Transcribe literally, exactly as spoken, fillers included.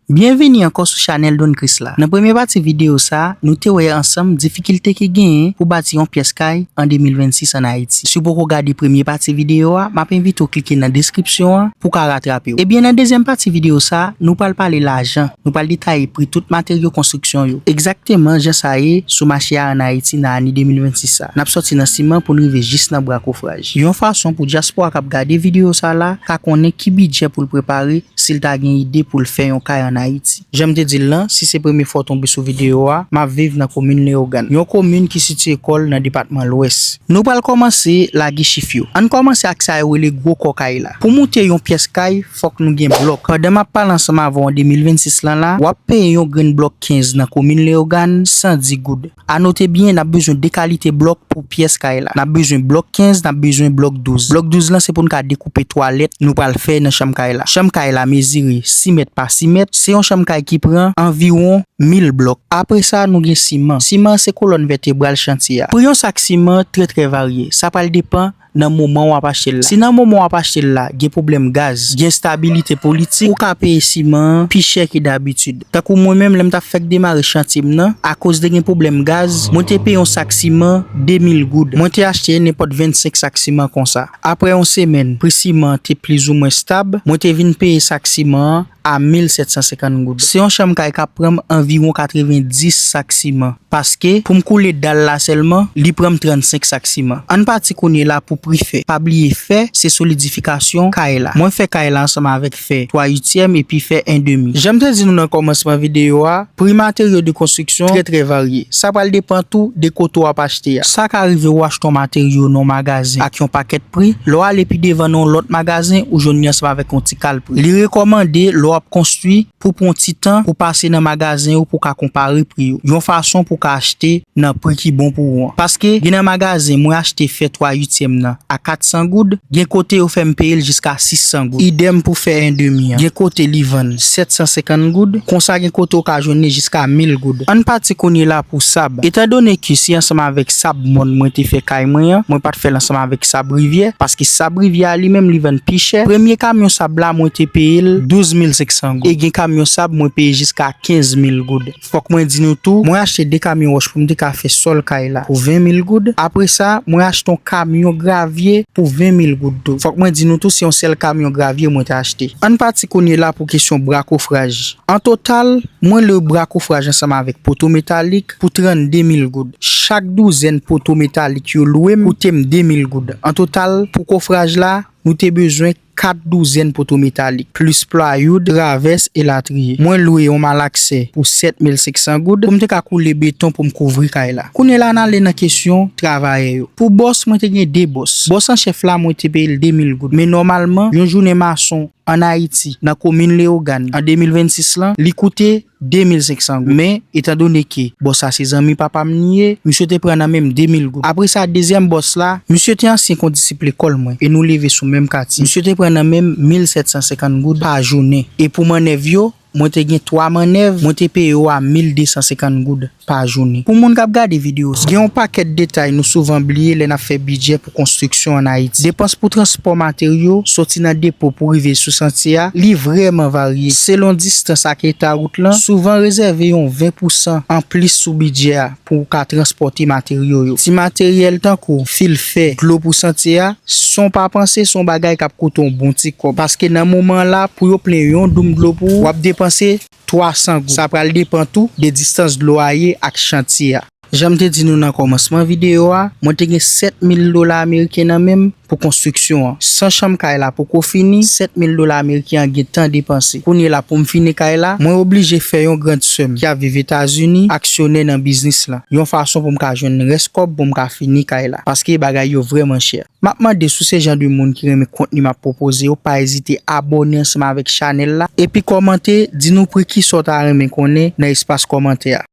Byenvini ankò sou chanèl Don Chris la. Nan premye pati videyo sa, nou te wè ansanm difikilte ki genyen pou bati yon pyès kay an de mil vennsis ann Ayiti. Si w poko gade premye pati videyo a, m ap envite w klike nan deskripsyon an pou w ka ratrape w. Ebyen, nan dezyèm pati videyo sa, nou pral pale lajan, nou pral detaye pri tout materyo konstriksyon yo. Egzakteman jan sa ye sou mache a ann Ayiti nan ane de mil vennsis sa. N ap sòti nan siman pou n rive jis nan bwa kofraj. Yon fason pou dyaspora k ap gade videyo sa la ka konnen ki bidjè pou l prepare si l ta gen ide pou l fè yon kay ann Ayiti. Jan m te di l lan, si se premye fwa w tonbe sou videyo a, m ap viv nan komin Leyogàn, yon komin ki sitiye kò l nan depatman Lwès. Nou pral kòmanse lage chif yo. Ann kòmanse ak sa yo rele gwo kò kay la. Pou moute yon pyès kay, fòk nou gen blòk. Pandan m ap pale ansanm avè w an de mil vennsis lan la, w ap peye yon grenn blòk kenz nan komin Leyogàn san dis goud. A note byen, n ap bezwen de kalite blòk pou pyès kay la. N ap bezwen blòk kenz, n ap bezwen blòk douz. Blòk douz lan se pou n ka dekoupe twalèt nou pral fè nan chanm kay la. Chanm kay la mezire sis mèt pa sis mèt. Se yon chanm kay ki pran anviwon mil blòk. Apre sa, nou gen siman. Siman an se kolòn vètebral chantye a. Pri yon sak siman trè, trè varye. Sa pral depann nan moman w ap achte l la. Si nan moman w ap achte l la, gen pwoblèm gaz, gen enstabilite politik, ou ka peye siman an pi chè ke dabitid. Tankou mwen menm, lè m t ap fèk demare chantye m nan, akoz te gen pwoblèm gaz, mwen te peye yon sak siman de mil goud. Mwen te achte nenpòt vennsenk sak siman konsa. Apre yon semèn, pri siman an te plizoumwen stab, mwen te vin peye sak siman an a mil sèt san senkant goud. Se yon chanm kay k ap pran m anviwon katrevenndis sak siman. Paske, pou m koule dal la sèlman, li pran m trannsenk sak siman. Ann pati kounye la pou pri fè. Pa bliye fè, se solidifikasyon kay la. Mwen fè kay la ansanm avèk fè twa uityèm epi fè en demi. Jan m te di nou nan kòmansman videyo a, pri materyo de konstriksyon trè, trè varye. Sa pral depann tou de kote w ap achte a. Sa ka rive w achte yon materyo nan yon magazen ak yon pakèt pri, lè w ale pi devan nan yon lòt magazen, ou jwenn li ansanm avèk yon ti kal pri. Li rekòmande lè w ap konstwi pou pran yon ti tan pou pase nan magazen yo pou w ka konpare pri yo, yon fason pou w ka achte nan pri ki bon pou ou an. Paske gen nan magazen mwen achte fè twa uityèm nan a katsan goud, gen kote yo fè m peye l jiska sis san goud. Idèm pou fè en demi an. Gen kote li vann sèt san senkant goud, konsa gen kote w ka jwenn li jiska mil goud. Ann pati kounye la pou sab. Etandone ke se ansanm avèk sab mòn mwen te fè kay mwen an, mwen pa t fè l ansanm avèk sab rivyè, paske sab rivyè a li menm li vann pi chè. Premye kamyon sab la mwen te peye l douz mil senk san goud. E gen kamyon sab mwen peye jiska kenz mil goud. Fòk mwen di nou tou, mwen achte de kamyon wòch pou m te ka fè sòl kay la pou ven mil goud. Apre sa, mwen achte yon kamyon gravye pou ven mil goud tou. Fòk mwen di nou tou, se yon sèl kamyon gravye mwen te achte. Ann pati kounye la pou kesyon bra kofraj. An total, mwen lwe bra kofraj ansanm avèk poto metalik pou trannde mil goud. Chak douzèn poto metalik yo lwe m koute m de mil goud. An total, pou kofraj la, nou te bezwen kat douzèn poto metalik, plis playoud, travès, elatriye. Mwen lwe yon malaksè pou sèt mil senk san goud pou m te ka koule beton pou m kouvri kay la. Kounye la, ann ale nan kesyon travayè yo. Pou bòs, mwen te gen de bòs. Bòs an chèf la, mwen te peye l de mil goud. Men nòmalman, yon jounen mason ann Ayiti, nan komin Leyogàn, an de mil vennsis lan, li koute de mil senk san goud. Men, etandone ke bòs sa se zanmi papa m li ye, misye te pran nan men m de mil goud. Apre sa, dezyèm bòs la, misye te ansyen kondisip lekòl mwen, e nou leve sou menm katye. Misye te pran nan men m mil sèt san senkant goud pa jounen. E pou mannèv yo, mwen te gen twa mannèv, mwen te peye yo a mil de san senkant goud pa jounen. Pou moun k ap gade videyo sa, gen yon pakèt detay nou souvan bliye lè n ap fè bidjè pou konstriksyon ann Ayiti. Depans pou transpò materyo soti nan depo pou rive sou chantye a, li vrèman varye. Selon distans ak eta wout lan, souvan rezève yon ven pousan anplis sou bidjè a pou w ka transpòte materyo yo. Ti materyèl tankou fil fè, dlo pou chantye a, san w pa panse, se yon bagay k ap koute w bon ti kòb. Paske nan moman la, pou yo plen yon doum dlo pou ou, w ap depanse twa san goud. Sa pral depann tou de distans dlo a ye ak chantye a. Jan m te di nou nan kòmansman videyo a, mwen te gen sèt mil dola ameriken nan men m pou konstriksyon an. San chanm kay la poko fini, sèt mil dola ameriken an gentan depanse. Kounye la pou m fini kay la, mwen oblije fè yon grann sè m ki ap viv Etazini aksyonè nan biznis la, yon fason pou m ka jwenn rès kòb pou m ka fini kay la, paske bagay yo vrèman chè. M ap mande si w se jan de moun ki renmen kontni m ap pwopoze yo, pa ezite abòne ansanm avèk chanèl la, epi kòmante, di nou pri kisa w ta renmen konnen nan espas kòmantè a.